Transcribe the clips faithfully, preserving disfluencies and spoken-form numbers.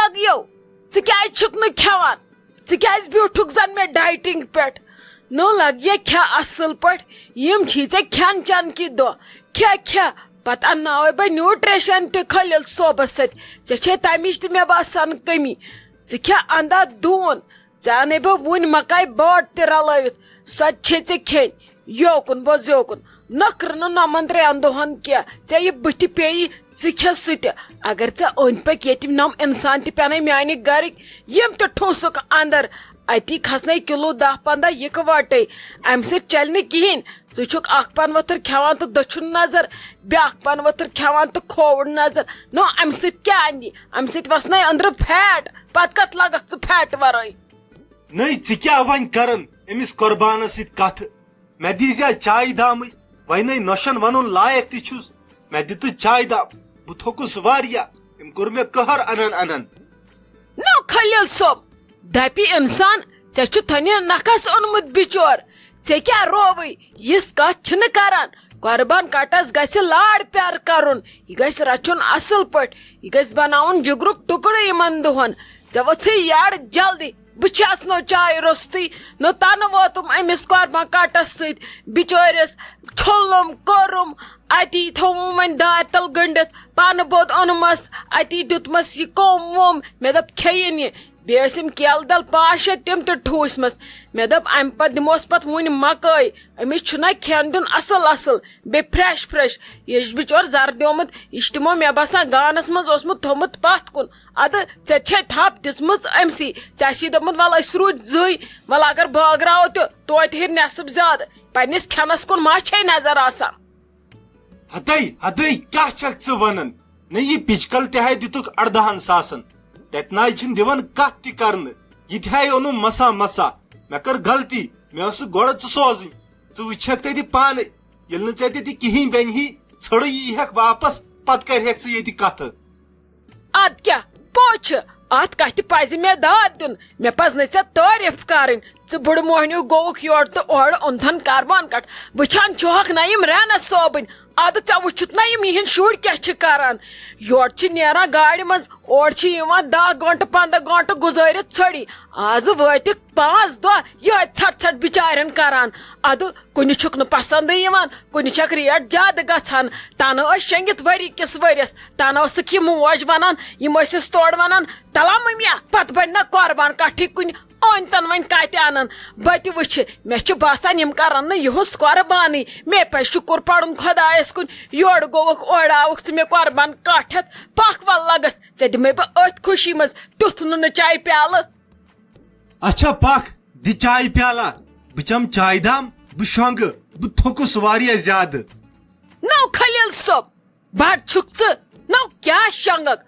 لگیو، ژٕ کیازِ چھُکھ نہٕ کھٮ۪وان؟ ژٕ کیازِ بیوٗٹھُکھ زن مےٚ ڈایٹنگ پٮ۪ٹھ؟ نو لگیا کھےٚ اصل پٲٹھۍ، یِم چھی ژےٚ کھٮ۪ن چٮ۪ن کہِ دۄہ۔ کھےٚ کھےٚ، پتہٕ انناوے بہٕ نیوٗٹریشن تہِ خلیل صٲبس سۭتۍ۔ ژےٚ چھے تمِچ تہِ مےٚ باسان کٔمی۔ ژٕ کھےٚ اندا دوٗن، ژےٚ انے بہٕ وُنۍ مکاے باٹھ تہِ رلٲوِتھ، سۄ تہِ چھے ژےٚ کھیٚنۍ۔ یوکُن بوز یوکُن، نٔکھرٕ نہٕ نۄمن ترٛٮ۪ن دۄہن کینٛہہ، ژےٚ یہِ بٕتھِ پیٚیی، ژٕ کھےٚ سُہ تہِ۔ اگر ژےٚ أنٛدۍ پٔکۍ ییٚتہِ نۄم انسان تہِ پٮ۪نے میانہِ گرٕکۍ، یِم تہِ ٹھوٗسُکھ اندر، اتی کھسنے کِلوٗ دَہ پنٛداہ یِکہٕ وٹے۔ امہِ سۭتۍ چلہِ نہٕ کِہیٖنۍ۔ ژٕ چھُکھ اکھ پن ؤتھٕر کھٮ۪وان تہٕ دٔچھُن نظر، بیٛاکھ پن ؤتھٕر کھٮ۪وان تہٕ کھووُر نظر۔ نو، امہِ سۭتۍ کیٛاہ اندِ؟ امہِ سۭتۍ وسنے أنٛدرٕ فیٹ، پتہٕ کتھ لگکھ ژٕ فیٹ ورٲے؟ نٔے، ژٕ کیٛاہ وۄنۍ کران أمِس قربانس سۭتۍ کتھٕ؟ مےٚ دیٖزِ چایہِ دامٕے، وۄنۍ نٔے نۄشن ونُن لایق تہِ چھُس۔ مےٚ دِ تہٕ چایہِ دام، بہٕ تھوٚکُس واریاہ، أمۍ کوٚر مےٚ قہر انان انان۔ نو خلیل صٲب، دپہِ انسان، ژےٚ چھُ تھٔنہِ نکھس اوٚنمُت بچور، ژےٚ کیٛاہ رووٕے؟ یِژھ کتھ چھِنہٕ کران۔ قربان کٹس گژھِ لاڑ پیار کرُن، یہِ گژھِ رچھُن اصل پٲٹھۍ، یہِ گژھِ بناوُن جگرُک ٹُکڑٕ یِمن دۄہن۔ ژےٚ ؤژھٕے یڈ جلدی، بہٕ چھَس نہٕ چاے روٚستُے، نہٕ تَنہٕ ووتُم أمِس قۄربان کَٹَس سۭتۍ۔ بِچٲرِس چھوٚلُم، کوٚرُم، اَتی تھوٚوُم وۄنۍ دارِ تَل گٔنٛڈِتھ، پَنہٕ بود اوٚنمَس، اَتی دیُتمَس یہِ کوٚم ووٚم۔ مےٚ دوٚپ، کھیٚیِن یہِ۔ بیٚیہِ ٲسِم کیلہٕ دَل پانٛژھ شےٚ، تِم تہِ ٹھوٗسمَس۔ مےٚ دوٚپ، اَمہِ پَتہٕ دِموس پَتہٕ وُنہِ مَکٲے۔ أمِس چھُنہ کھٮ۪ن دیُن اَصٕل اَصٕل، بیٚیہِ fresh fresh۔ یہِ چھُ بِچور زَردیومُت، یہِ چھُ تِمو، مےٚ باسان، گانَس منٛز اوسمُت تھوٚمُت پَتھ کُن۔ اَدٕ ژےٚ چھے تھپھ دِژمٕژ أمسٕے، ژےٚ آسی دوٚپمُت، "وَلہٕ أسۍ روٗدۍ زٕے، وَلہٕ اگر بٲگراوو تہِ توتہِ ہیٚرِ نٮ۪صٕب زیادٕ، پنٛنِس کھٮ۪نَس کُن ما چھے نظر آسان؟" ہتٕے، ہتٕے، کیٛاہ چھکھ ژٕ ونان؟ نہ، یہِ پِچکل تہِ ہاے دِتُکھ اردہن ساسن، تتہِ ناے چھِنہٕ دِوان کتھ تہِ کرنہٕ، یہِ تہِ ہاے اوٚنُم مسا مسا۔ مےٚ کٔر غلطی، مےٚ ٲس سُہ گۄڈٕ ژٕ سوزٕنۍ، ژٕ وٕچھکھ تتہِ پانے، ییٚلہِ نہٕ ژےٚ تتہِ کِہیٖنۍ بنہِ ہی، ژھٕڑٕ یی ہٮ۪کھ واپس، پتہٕ کرِ ہٮ۪کھ ژٕ ییٚتہِ کتھٕ۔ ادٕ کیٛاہ، پوٚز چھُ، اتھ کتھِ پزِ مےٚ داد دیُن۔ مےٚ پزنَے ژےٚ تعریف کرٕنۍ۔ ژٕ بُڈٕ موہنیو گوٚوُکھ یورٕ تہٕ اورٕ اوٚنتھن کربان کٹھ۔ وٕچھان چھُہکھ نہ یِم رینس صٲبٕنۍ۔ ادٕ ژےٚ وٕچھُتھ نہ یِم یِہِنٛدۍ شُرۍ کیٛاہ چھِ کران۔ یورٕ چھِ نیران گاڑِ منٛز، اورٕ چھِ یِوان دَہ گٲنٛٹہٕ پنٛداہ گٲنٛٹہٕ گُزٲرِتھ ژھٔڑی۔ آز وٲتِکھ پانٛژھ دۄہ یِہوٚے ژھٹ ژھٹ بِچارٮ۪ن کران۔ ادٕ کُنہِ چھُکھ نہٕ پسندٕے یِوان، کُنہِ چھکھ ریٹ زیادٕ گژھان۔ تنہٕ ٲسۍ شۄنگِتھ ؤری کِس ؤرِیَس، تنہٕ ٲسٕکھ یہِ موج ونان، یِم ٲسِس تورٕ ونان، "تلا مٔمیا، پتہٕ بنہِ نہ قۄربان کٹھٕے کُنہِ، أنۍ تن وۄنۍ کتہِ انن؟" بہٕ تہِ وٕچھِ، مےٚ چھُ باسان یِم کرن نہٕ یِہُس قۄربانٕے۔ مےٚ پزِ شُکُر پرُن خۄدایس کُن، یورٕ گوٚوُکھ، اورٕ آوُکھ ژٕ مےٚ قۄربان کٹھ ہٮ۪تھ، پکھ ول لگس، ژےٚ دِمے بہٕ أتھۍ خوشی منٛز تیُتھ نُنہٕ چایہِ پیالہٕ۔ اچھا پکھ، دِ چایہِ پیالہ، بہٕ چمہٕ چایہِ دام، بہٕ شۄنٛگہٕ، بہٕ تھوٚکُس واریاہ زیادٕ۔ نو خلیل صٲب، بڑٕ چھُکھ ژٕ، نو کیٛاہ شۄنٛگکھ؟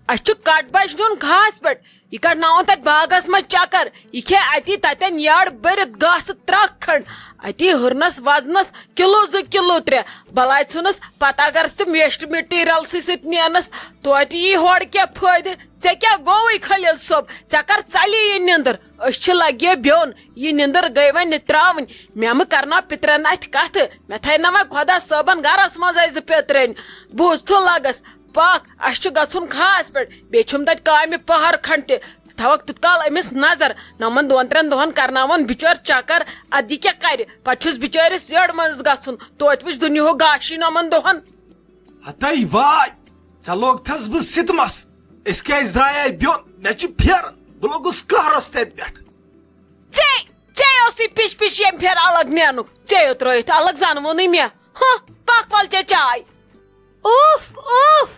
اَسہِ چھُ کٹھ بچہٕ نیُن گاسہٕ پٮ۪ٹھ، یہِ کڑناوُن تتہِ باغس منٛز چکر، یہِ کھیٚیہِ اتی تتٮ۪ن یٔڈ بٔرِتھ گاسہٕ ترکھ کھنٛڈ، اتی ہُرنس وزنس کِلوٗ زٕ کِلوٗ ترٛےٚ، بلاے ژھُنس پتہٕ اگر تِم waste material سٕے سۭتۍ نینس، توتہِ یی ہورٕ کیٛاہ فٲیدٕ؟ ژےٚ کیٛاہ گوٚوُے خلیل صٲب؟ ژےٚ کر ژلے یہِ نِندٕر؟ أسۍ چھِ لگے بیوٚن، یہِ نِندٕر گٔے وۄنۍ نِتراوٕنۍ۔ مےٚ مہٕ کرناو پِترٮ۪ن اَتھِ کتھٕ، مےٚ تھاوناوے خۄدا صٲبن گرس منٛز اَسہِ زٕ پِترٮ۪ن۔ بوٗزتھٕ لگس، پکھ، اَسہِ چھُ گژھُن خاص پٮ۪ٹھ، بیٚیہِ چھُم تتہِ کامہِ پہر کھنڈ تہِ۔ ژٕ تھاوکھ تیُت کال أمِس نظر، نۄمن دۄن ترٮ۪ن دۄہن کرناون بِچور چکر، ادٕ یہِ کیٛاہ کرِ؟ پتہٕ چھُس بِچٲرِس یٔڑ منٛز گژھُن، توتہِ وٕچھ دُنیہُک گاشی نۄمن دۄہن۔ ہتاے واے، ژےٚ لوگتھس بہٕ ستمس۔ أسۍ کیازِ درٛایے بیوٚن؟ مےٚ چھِ پھیران، بہٕ لوٚگُس قہرس تتہِ پٮ۪ٹھ۔ ژے، ژے اوسُے پِش پِش ییٚمہِ پھیرٕ الگ نینُک، ژے یوت ترٲیِتھ الگ زنہٕ ووٚنُے مےٚ۔ ہہ، پکھ ول چے چاے۔ اوف، اوف،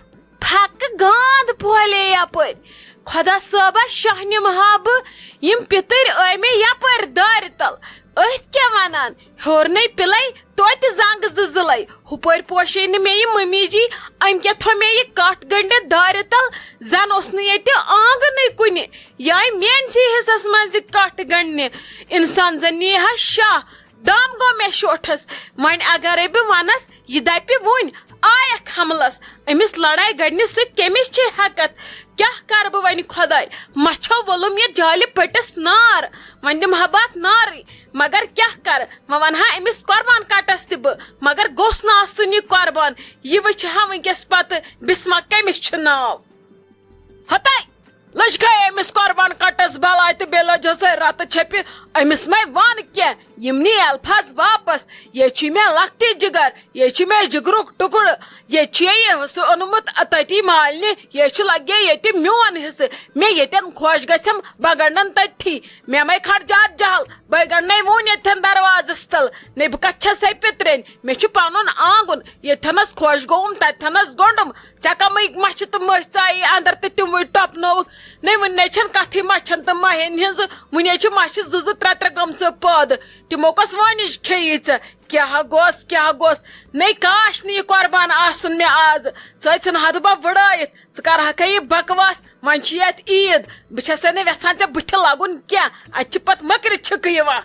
پھکہٕ گانٛد پھۄلے یپٲرۍ۔ خۄدا صٲبا، شاہ نِمہٕ ہا بہٕ یِم پِتٕرۍ ٲے مےٚ یپٲرۍ دارِ تل۔ أتھۍ کیٛاہ ونان، ہیوٚر نے پِلے توتہِ زنٛگہٕ زٕ زٕلے۔ ہُپٲرۍ پوشے نہٕ مےٚ یہِ مٔمی جی، أمۍ کیٛاہ تھوٚو مےٚ یہِ کٹھ گٔنٛڈِتھ دارِ تل؟ زن اوس نہٕ ییٚتہِ آنٛگنٕے کُنہِ۔ یہِ آیہِ میٛٲنسٕے حصس منٛز یہِ کٹھ گٔنٛڈنہِ۔ انسان زن نیہِ ہا شاہ۔ دم گوٚو مےٚ شوٹھس۔ وۄنۍ اگرے بہٕ ونس، یہِ دپہِ وُنۍ، آیکھ حملس۔ أمِس لڑایہِ گڑنہِ سۭتۍ کٔمِس چھِ ہٮ۪کتھ؟ کیٛاہ کرٕ بہٕ وۄنۍ خۄداے؟ مہ چھو ووٚلُم یتھ جالہِ پٔٹِس نار۔ وۄنۍ دِمہٕ ہا بہٕ اتھ نارٕے۔ مگر کیٛاہ کرٕ؟ وۄنۍ ونہٕ ہا أمِس قربان کٹس تہِ بہٕ۔ مگر گوٚژھ نہٕ آسُن یہِ قربان۔ یہِ وٕچھِ ہا وٕنکیٚس پتہٕ بسمہ کٔمِس چھُ ناو۔ ہتاے! لٔج کھے أمِس قۄربان کٹس بلاے تہٕ بیٚیہِ لٔج ہسے رتہٕ چھپہِ أمِس مے وَن کینٛہہ۔ یِم نی الفاظ واپس، یے چھُے مےٚ لۄکٹہِ جگر، یے چھُے مےٚ جگرُک ٹُکڑٕ، یے چھُے یہِ حصہٕ اوٚنمُت تٔتی مالنہِ، یے چھُ لگے ییٚتہِ میون حصہٕ۔ مےٚ ییٚتٮ۪ن خۄش گژھٮ۪م بہٕ گنڈن تٔتھی۔ مےٚ مے کھڑ زیادٕ جہل، بہٕ گنڈنے وُن ییٚتٮ۪ن دروازس تل۔ نے بہٕ کتھ چھسے پِترٮ۪ن، مےٚ چھُ پنُن آنگُن، ییٚتٮ۪نس خۄش گوٚوُم تتٮ۪نس گوٚنڈُم۔ ژےٚ کمٕے مَچھِ تہٕ مٔسۍ ژایہِ اندر تہٕ تِموٕے ٹۄپنووُکھ۔ نے وُنے چھَنہٕ کتھٕے مَچھن تہٕ مَہٮ۪ن ہٕنٛز، وُنے چھِ مَچھِ زٕ زٕ ترٛےٚ ترٛےٚ گٔمژٕ پٲدٕ۔ تِمو کۄس وٲنِج کھیٚیی ژےٚ؟ کیٛاہ گوٚژھ، کیٛاہ گوٚژھ؟ نے کاش نہٕ یہِ قۄربان آسُن مےٚ آز۔ ژٕ ٲژٕن حدٕ بہ وٕڑٲیِتھ، ژٕ کرہکھے یہِ بکواس۔ وۄنۍ چھِ یتھ عیٖد، بہٕ چھسے نہٕ یژھان ژےٚ بٕتھِ لگُن کینٛہہ۔ اتہِ چھِ پتہٕ مٔکرِ چھِکہٕ یِوان۔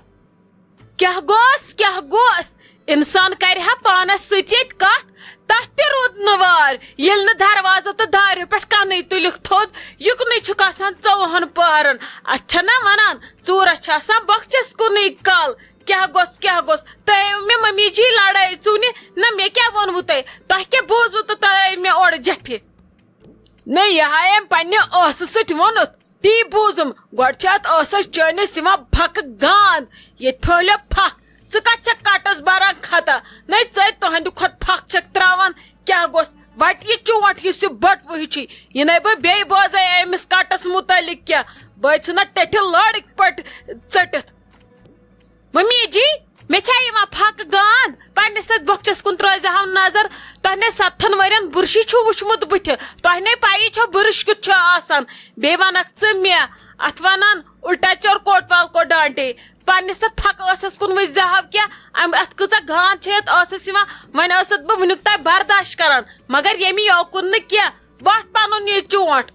کیٛاہ گوٚژھ، کیٛاہ گوٚژھ؟ انسان کرِ ہا پانس سۭتۍ ییٚتہِ کتھ، تتھ تہِ روٗد نہٕ وار، ییٚلہِ نہٕ دروازو تہٕ دارِ پٮ۪ٹھ کنٕے تُلِکھ تھوٚد، یُکنُے چھُکھ آسان ژوٚوُہن پہرن۔ اتھ چھنا ونان، ژوٗرس چھِ آسان بۄکچس کُنُے کل۔ کیٛاہ گوٚژھ، کیٛاہ گوٚژھ؟ تۄہہِ ہٲیِو مےٚ ممی جی لڑٲے ژوٗنہِ؟ نہ، مےٚ کیٛاہ ووٚنوُ تۄہہِ؟ تۄہہِ کیٛاہ بوٗزوُ تہٕ تۄہہِ ہٲیِو مےٚ اورٕ جپھِ؟ نہ، یہِ ہا أمۍ پننہِ ٲسہٕ سۭتۍ ووٚنُتھ، تی بوٗزُم۔ گۄڈٕ چھِ اتھ ٲسس چٲنِس یِوان پھکہٕ گانٛد، ییٚتہِ پھٔہلیو پھکھ۔ ژٕ کتھ چھکھ کٹس بران خطا؟ نَے ژٔے تُہندِ کھۄتہٕ پھکھ چھکھ تراوان۔ کیٛاہ گوٚژھ؟ وٹہِ یہِ چونٛٹھ یُس یہِ بٔٹوٕ ہیوٗ چھُے، یہِ نَے بہٕ بیٚیہِ بوزے أمِس کٹس مُتعلق کینٛہہ۔ بہٕ ژھٕنہ ٹٮ۪ٹھِ لٲڑٕکۍ پٲٹھۍ ژٔٹِتھ۔ ممی جی، مےٚ چھا یِوان پھکہٕ گانٛد؟ پننِس اَتھ بۄکچس کُن ترٲوزِ ہاو نظر۔ تۄہہِ نے ستتھن ؤرین بُرشی چھُو وُچھمُت بٕتھِ۔ تۄہہِ نے پَیی چھو بُرش کیُتھ چھُ آسان۔ بیٚیہِ وَنکھ ژٕ مےٚ، اَتھ وَنان الٹا چور کوٹوال کو ڈانٹے۔ پننِس اَتھ پھکہٕ ٲسس کُن وٕچھزِ ہاو کیٛاہ؟ اَمہِ، اَتھ کۭژاہ گانٛد چھےٚ یَتھ ٲسس یِوان۔ وۄنۍ ٲسٕس بہٕ وٕنیُک تام برداش کران، مگر ییٚمہِ یوکُن نہٕ کینٛہہ۔ وَٹھ پَنُن یہِ چونٛٹھ۔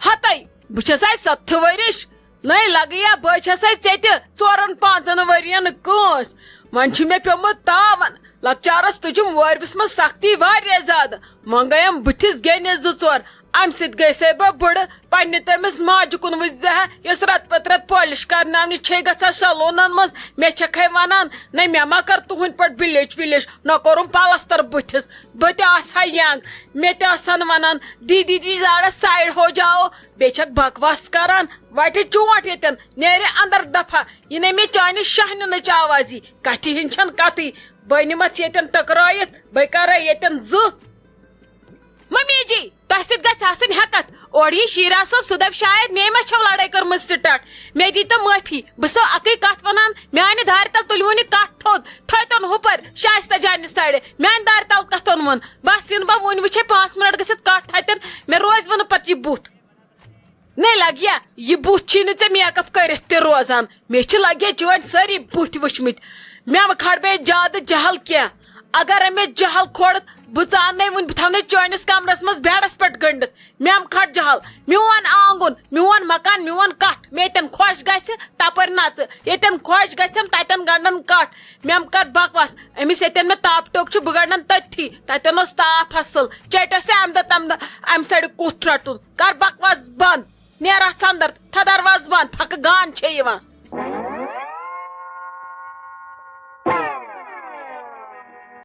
ہتے، بہٕ چھسے ستتھٕ ؤرِش۔ نَے لگیا، بہٕ چھسے ژےٚ تہِ ژورن پانٛژن ؤرین کٲنٛسہِ۔ وۄنۍ چھُ مےٚ پیومُت تاون۔ لۄکچارس تُجُم وٲرۍوِس منٛز سختی واریاہ زیادٕ۔ منٛگیم بٕتھِس گیٚنہِ زٕ ژور۔ امہِ سۭتۍ گٔیسے بہٕ بٕڑٕ۔ پننہِ تٔمِس ماجہِ کُن وٕچھزِ ہا، یۄس رٮ۪تہٕ پتہٕ رٮ۪تہٕ پالش کرناونہِ چھے گژھان سلونن منٛز۔ مےٚ چھکھے ونان، نہ مےٚ ما کٔر تُہنٛدۍ پٲٹھۍ بلیچ ولیچ، نہ کوٚرُم پلستر بٕتھِس۔ بہٕ تہِ آسہٕ ہا ینگ، مےٚ تہِ آسہٕ ہن ونان، "دیدی جی ذرا سایڈ ہو جاؤ"۔ بیٚیہِ چھکھ بکواس کران۔ وٹہِ چونٛٹھ ییٚتٮ۪ن، نیرِ اندر دفعہ۔ یہِ نے مےٚ چانہِ شاہ نِنٕچ آوازی، کتھِ ہِنٛز چھَنہٕ کتھٕے۔ بہٕ نِمتھ ییٚتٮ۪ن ٹکرٲیِتھ، بہٕ کرے ییٚتٮ۪ن زٕ۔ ممی جی، تۄہہِ سۭتۍ گژھِ آسٕنۍ ہٮ۪کتھ۔ اورٕ یی شیرا صٲب، سُہ دپہِ شاید مے ما چھو لڑٲے کٔرمٕژ سٹارٹ۔ مےٚ دی تو معٲفی، بہٕ چھسو اکٕے کتھ ونان، میانہِ دارِ تل تُلِوُن یہِ کٹھ تھوٚد، تھٲیتون ہُپٲرۍ شایستہ جانہِ سایڈٕ۔ میانہِ دارِ تل کتھ اوٚنوُن؟ بس یِنہٕ بہٕ وُنہِ وٕچھے پانٛژھ منٹ گٔژھِتھ کٹھ اتٮ۪ن، مےٚ روزِ وُنہٕ پتہٕ یہِ بُتھ۔ نے لگیا، یہِ بُتھ چھی نہٕ ژےٚ میک اپ کٔرِتھ تہِ روزان۔ مےٚ چھِ لگیا چٲنۍ سٲری بُتھۍ وٕچھمٕتۍ۔ مےٚ مہ کھڑ بیٚیہِ زیادٕ جہل کینٛہہ۔ اگر مےٚ جہل کھوڑ، بہٕ ژاننے وُنہِ، بہٕ تھاونے چٲنِس کمرس منٛز بیڈس پٮ۪ٹھ گٔنڈِتھ۔ مےٚ مہ کھڑ جہل۔ میون آنگُن، میون مکان، میون کٹھ، مےٚ ییٚتٮ۪ن خۄش گژھِ تپٲرۍ نژٕ، ییٚتٮ۪ن خۄش گژھٮ۪م تتٮ۪ن گنڈن کٹھ۔ مےٚ مہ کر بکواس۔ أمِس ییٚتٮ۪ن مےٚ تاپہٕ ٹوٚک چھُ، بہٕ گنڈن تٔتھی۔ تتٮ۪ن اوس تاپھ اصل، چیٹیو سے امہِ دۄہ تمہِ دۄہ امہِ سایڈٕ کُتھ رٹُن۔ کر بکواس بند۔ نیر اتھ اندر، تھا دروازٕ بند، پھکہٕ گان چھے یِوان۔